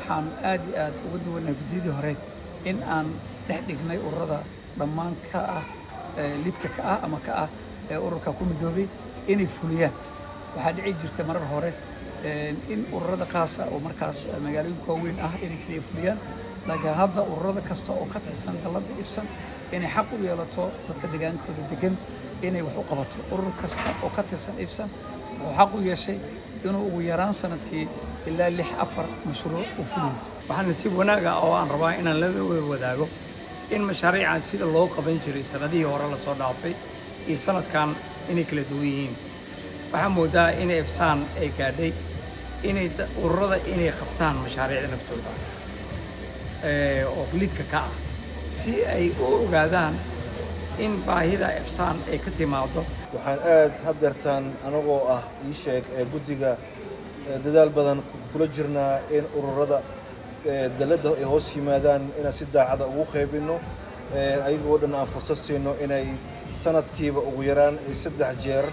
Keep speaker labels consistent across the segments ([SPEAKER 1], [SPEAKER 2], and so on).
[SPEAKER 1] Waxaan aad iyo aad uga duwannahay guddiyadii hore in aan dhex dhignay ururada dhammaan ka ah lidka ka ah ama ka ah ee ururka ku midoobay inay fuliyaan. Waxaa dhici jirta marar hore in ururada qaasa oo markaas magaalooyinka waaweyn ah inay kaliya fuliyaan, laakiin hadda ururada kasta oo ka tirsan dalladda IFSAN inay xaq u yeelato dadka degaankooda degan inay wax u qabato. Urur kasta oo ka tirsan IFSAN wuxuu xaq u yeeshay inuu ugu yaraan sanadkii ilaa lix afar mashruuc u fuliyo.
[SPEAKER 2] Waxaa nasiib wanaaga oo aan rabaa inaan la wadaago in mashaariican sida loo qaban jiray sanadihii hore lasoo dhaafay iyo sanadkan inay kala duwan yihiin. Waxaa moodaa in IFSAN ay gaadhay inay ururada inay qabtaan mashaariicda naftooda oo lidka ka ah, si ay u ogaadaan in baahida IFSAN ay ka timaado.
[SPEAKER 3] Waxaan aad haddeertaan anagoo ah ii sheeg ee guddiga dadaal badan kula jirnaa in ururada dalladda ay hoos yimaadaan inaan si daacada ugu qaybinno, ayagoo dhan aan fursad siino inay sanadkiiba ugu yaraan ay 3 jeer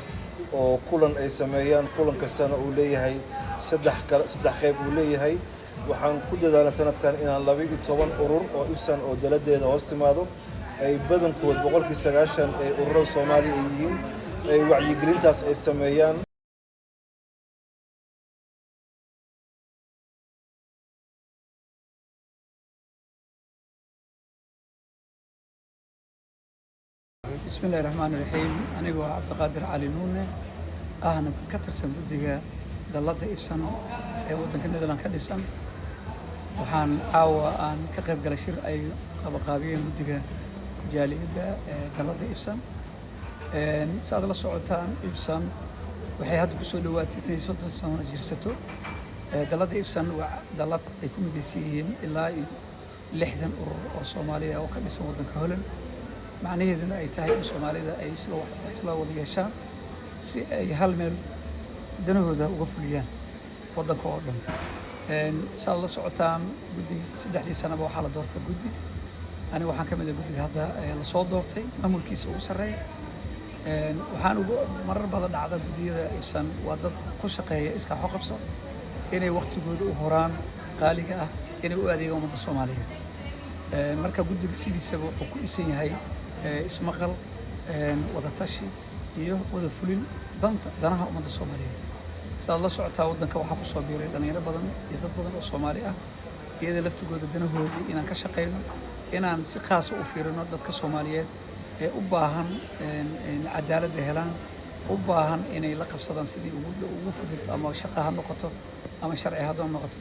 [SPEAKER 3] oo kulan ay sameeyaan. Kulan kastana uu leeyahay 3 qayb uu leeyahay. Waxaan ku dadaalnay sanadkan inaan 12 urur oo IFSAN oo daladdeeda hoos timaado ay badankood 90% ee ururada Soomaaliya ay yihiin ay wacyigelintaas ay sameeyaan.
[SPEAKER 1] Bismillahi raxmaani raxiim. Anigu waa Cabdiqaadir Cali Nuune, ahna ka tirsan guddiga dalladda IFSAN ee waddanka Netherland ka dhisan. Waxaan caawa aan ka qayb galay shir ay qabaqaabiyeen guddiga jaaliyadda ee dalladda IFSAN. Si aad la socotaan, IFSAN waxay hadda kusoo dhawaatay inay 30 sano jirsato. Dalladda IFSAN waa dallad ay ku midaysan yihiin ilaa iyo 60 urur oo Soomaaliya oo ka dhisan waddanka Holland, macnaheeduna ay tahay in Soomaalida ay isla wada yeeshaan si ay hal meel danahooda uga fuliyaan waddanka oo dhan. Si aad la socotaan, guddiga 3dii sanaba waxaa la doortaa guddi. Aniga waxaan ka mid ah guddiga hadda lasoo doortay maamulkiisa ugu sarreeya. Waxaan ugu marar badan dhacda guddiyada IFSAN waa dad ku shaqeeya iskaa wax u qabso, inay waqtigooda u horaan qaaliga ah inay u adeegaan ummadda Soomaaliyeed. Marka guddiga sidiisaba wuxuu ku dhisan yahay ismaqal, wada tashi iyo wada fulin danta danaha ummadda Soomaaliyeed. Sidaad la socotaa, waddanka waxaa kusoo biiray dhalinyaro badan iyo dad badan oo Soomaali ah, iyada laftigooda danahoodii inaan ka shaqeyno, inaan si khaasa u fiirino dadka Soomaaliyeed ee u baahan cadaaladda helaan, u baahan inay la qabsadaan sidii ugu fudud, ama shaqo ha noqoto ama sharci ha noqoto.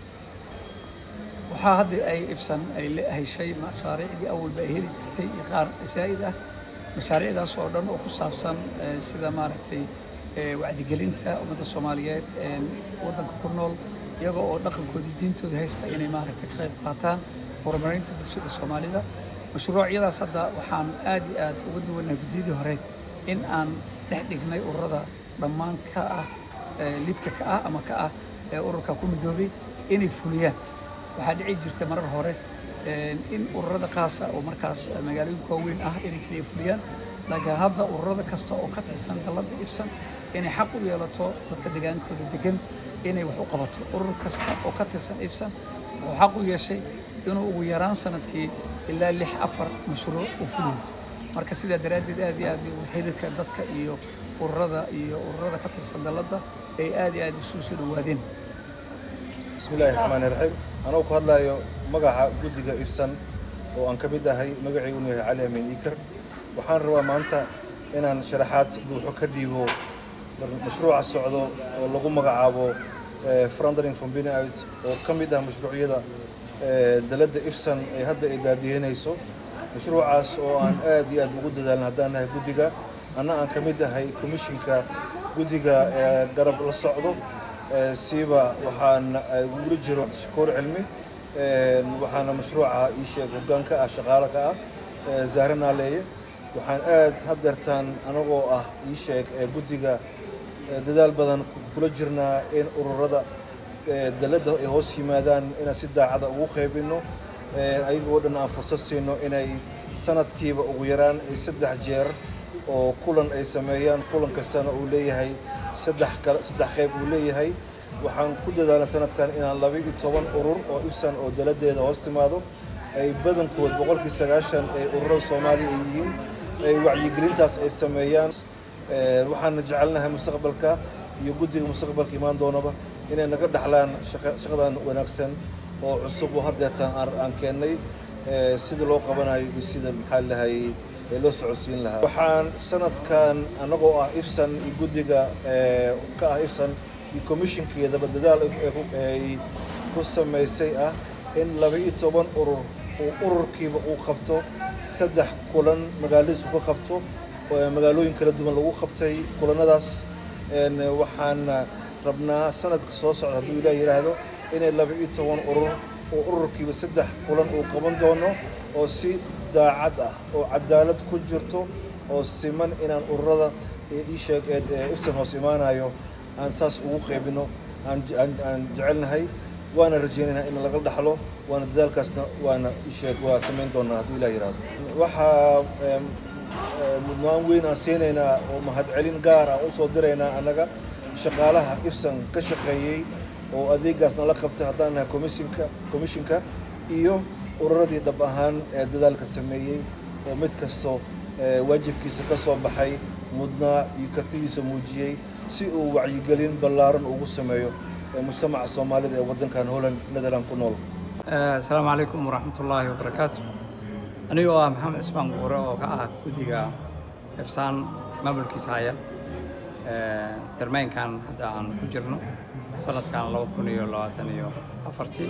[SPEAKER 1] Waxaa hadda ay IFSAN ay heshay mashaariicdii awalba ay heli jirtay iyo qaar zaa'id ah, mashaariicdaas oo dhan oo ku saabsan sida maaragtay wacdigelinta ummadda Soomaaliyeed waddanka ku nool, iyaga oo dhaqankoodii diintooda haysta inay maaragtay ka qayb qaataan horumarinta bulshada Soomaalida. Mashruucyadaas hadda waxaan aad iyo aad uga duwannahay guddiyadii hore in aan dhex dhignay ururada dhammaan ka ah lidka ka ah ama ka ah ee ururka ku midoobay inay fuliyaan. Waxaa dhici jirta marar hore in ururada qaasa oo markaas magaalooyinka waaweyn ah inay kaliya fuliyaan, laakiin hadda ururada kasta oo ka tirsan dalladda IFSAN inay xaq u yeelato dadka degaankooda degan inay wax u qabato. Urur kasta oo ka tirsan IFSAN wuxuu xaq u yeeshay inuu ugu yaraan sanadkii ilaa lix afar mashruuc u fuliyo. Marka sidaa daraaddeed aad iyo aad xiriirka dadka iyo ururada iyo ururada ka tirsan dalladda ay aad iyo aad isugu soo dhawaadeen.
[SPEAKER 3] Bismillahi raxmaani raxiim. Anoo ku hadlayo magaca guddiga IFSAN oo aan ka mid ahay, magaciiguna yahay Cali Amiin Iikar, waxaan rabaa maanta inaan sharaxaad buuxo ka dhiibo mashruuca socdo oo lagu magacaabo Verandering van Binnenuit, oo ka mid ah mashruucyada dalladda IFSAN ay hadda ay daadihinayso. Mashruucaas oo aan aad iyo aad ugu dadaalna haddaan nahay guddiga, anna aan ka mid ahay komishinka guddiga garab la socdo. Siiba waxaan ugula jiro Shakuur Cilmi, waxaana mashruuca ii sheeg hoggaan ka ah, shaqaale ka ah Zahre Naaleeye. Waxaan aad haddeertaan anagoo ah ii sheeg ee guddiga dadaal badan kula jirnaa in ururada dalladda ay hoos yimaadaan inaan si daacada ugu qaybinno, ayagoo dhan aan fursad siino inay sanadkiiba ugu yaraan ay 3 jeer oo kulan ay sameeyaan. Kulan kastana uu leeyahay 3 qayb uu leeyahay. Waxaan ku dadaalnay sanadkan inaan 12 urur oo IFSAN oo daladeeda hoos timaado, ay badankood 90% ay ururada Soomaaliya ay yihiin, ay wacyigelintaas ay sameeyaan. Waxaana jecelnahay mustaqbalka iyo guddiga mustaqbalka imaan doonaba inay naga dhaxlaan shaqadan wanaagsan oo cusub oo haddeertaan aan keennay, sida loo qabanayo iyo sida, maxaa lahayay, loo socodsiin lahaa. Waxaan sanadkan, annagoo ah IFSAN iyo guddiga ka ah IFSAN iyo commissionkeedaba, dadaal ay ku samaysay ah in 12 urur uu ururkiiba uu qabto saddex kulan, magaaladiisu ka qabto, magaalooyin kala duwan lagu qabtay kulanadaas. Waxaan rabnaa sanadka soo socda, hadduu Ilaah yidhaahdo, inay 12 urur oo ururkiiba saddex kulan uu qaban doono, oo si daacad ah oo cadaalad ku jirto oo siman inaan ururada ii sheeg IFSAN hoos imaanayo aan saas ugu qaybino aan jecelnahay, waana rajaynaynaa in laga dhaxlo, waana dadaalkaasna waana isheeg waa samayn doonaa, hadduu Ilaah yidhaahdo. Waxaa mudnaan weyn aan siinaynaa oo mahadcelin gaar ah usoo diraynaa annaga shaqaalaha IFSAN ka shaqeeyey oo adeegaasna la qabtay, haddaan nahay commissionka iyo ururadii dhab ahaan ee dadaalka sameeyey, oo mid kasto waajibkiisa ka soo baxay, mudnaa iyo kartidiisa muujiyey si uu wacyigelin ballaaran ugu sameeyo mujtamaca Soomaalida ee waddankan Holland, Netherland ku nool.
[SPEAKER 2] Asalaamu calaykum waraxmatullaahi wabarakaatu. Anigoo ah Maxamed Cismaan Quure oo ka ah guddiga IFSAN maamulkiisa haya termynkan hadda aan ku jirno, sanadkan 2024-tii,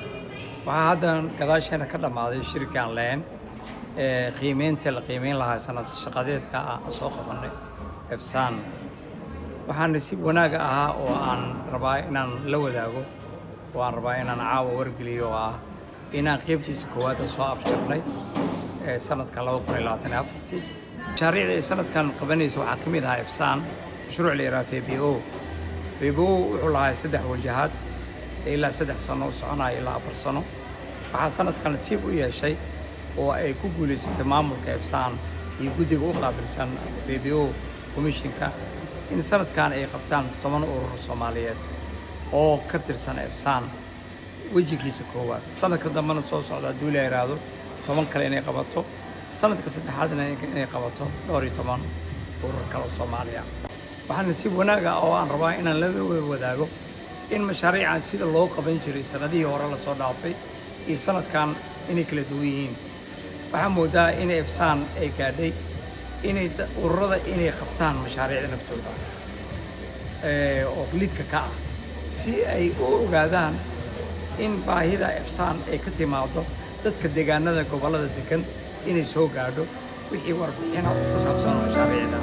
[SPEAKER 2] waxaa hadda gadaasheena ka dhammaaday shirkii aan lahayn ee qiimeynta la qiimeyn lahaa sanad shaqadeedka ah aan soo qabannay IFSAN. Waxaa nasiib wanaaga ahaa oo aan rabaa inaan la wadaago oo aan rabaa inaan caawa wargeliyo oo ah inaan qeybtiisa koowaad soo afjarnay ee sanadkan 2024-tii. Mashaariicda ay sanadkan qabanaysa waxaa ka mid ahaa IFSAN mashruuc la yidhaha VBO. VBO wuxuu lahaa saddex wajahaad ee ilaa 3 sano u soconaya ilaa 4 sano. Waxaa sanadkan nasiib u yeeshay oo ay ku guulaysatay maamulka IFSAN iyo guddiga u qaabilsan VBO commissionka in sanadkan ay qabtaan 10 urur Soomaaliyeed oo ka tirsan IFSAN wejigiisa koowaad. Sanadka dambena soo socda, hadduu la yidhaahdo, 10 kale inay qabato, sanadka saddexaadna inay qabato dhowr iyo toban urur kale oo Soomaaliya. Waxaa nasiib wanaaga oo aan rabaa inaan la wadaago in mashaariican sida loo qaban jiray sanadihii hore lasoo dhaafay iyo sanadkan inay kala duwan yihiin. Waxaa moodaa inay IFSAN ay gaadhay inay ururada inay qabtaan mashaariicda naftooda oo lidka ka ah, si ay u ogaadaan in baahida IFSAN ay ka timaado dadka deegaanada gobollada degan, inay soo gaadho wixii warbixina oo ku saabsan mashaariicda.